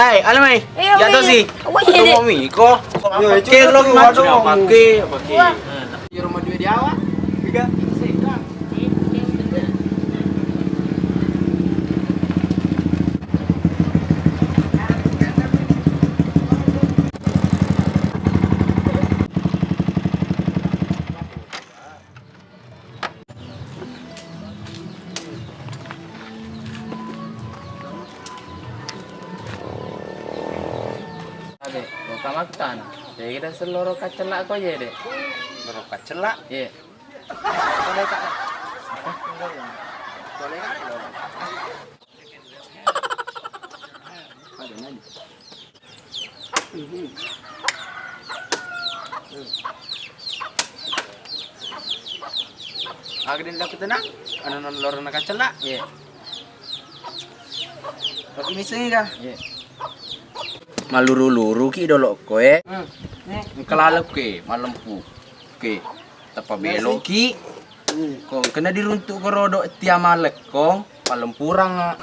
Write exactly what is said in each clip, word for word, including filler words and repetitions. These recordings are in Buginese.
Eh, alamai. Iya, iya, iya. Tosi. Apa iya, Dek? Tomo mi ko. Iya, iya, coba, coba, coba. Pakai, pakai. Wah. Iya, rumah dua di awal. Tiga. Ade, lo kamaktan. Jadi kita seloro kacella ko aja, Dek. Loro kacella? Iya. Boleh tak? Apa? Boleh kan? Ada nanya. Aga den daku tenang, anu non loro na kacella. Iya. Tapi miseng ga? Iya. Maluru-luru ki dolo ko e. Hmm. Engka laleng ke, malempu. Oke. Tappa beloki. Hmm. Ko kena diruntuk gorodo tia malekkong, palempurang.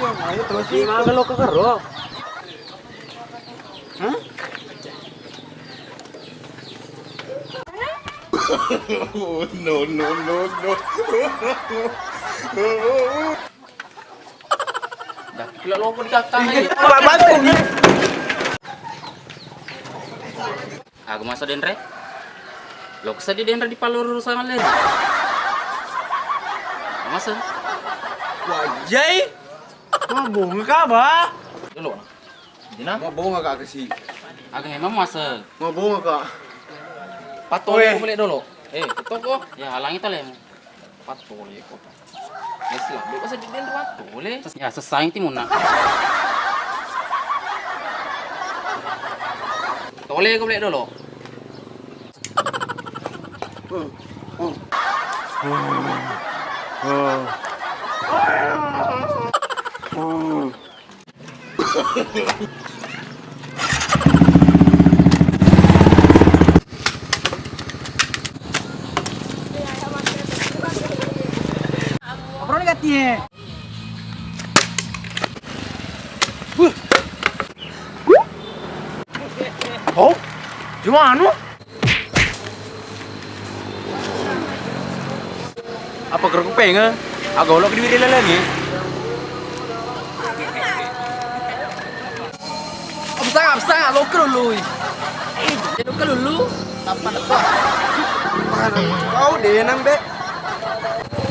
Iya, ayo terus. Di mana lo ke kero? Hah? No, no, no, no. Dah, kira lo ko dikakang. Iya, Pak, bantu. Aga masa denre? Lo kesedi denre di paluru urusan le. Masa? Wajai. Mabunga ka, Ba? Dulu. Dina? Mabunga ka kasi. Aga memang masa. Mabunga ka. Patole. Oe. Boleh dulu. Eh, toko. Ya, halangi talemu. Patole ko. Ya, silabe ko seddi den ruang tole. Ses-, ya, sessai timunna. Tole ko beli dulu. Apa ni gati e? Oh, cuma anu? Apa kero kupeng e? Aga olok di wiri lalengi? Absang, absang, lo kero lui. Lo kero lu. Apa nak? Kau deh nang be.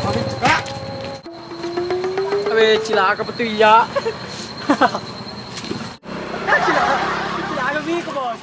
Habis juga. Awe, cilaka betul iya. Cilaka, cilaka mi ko, Bos.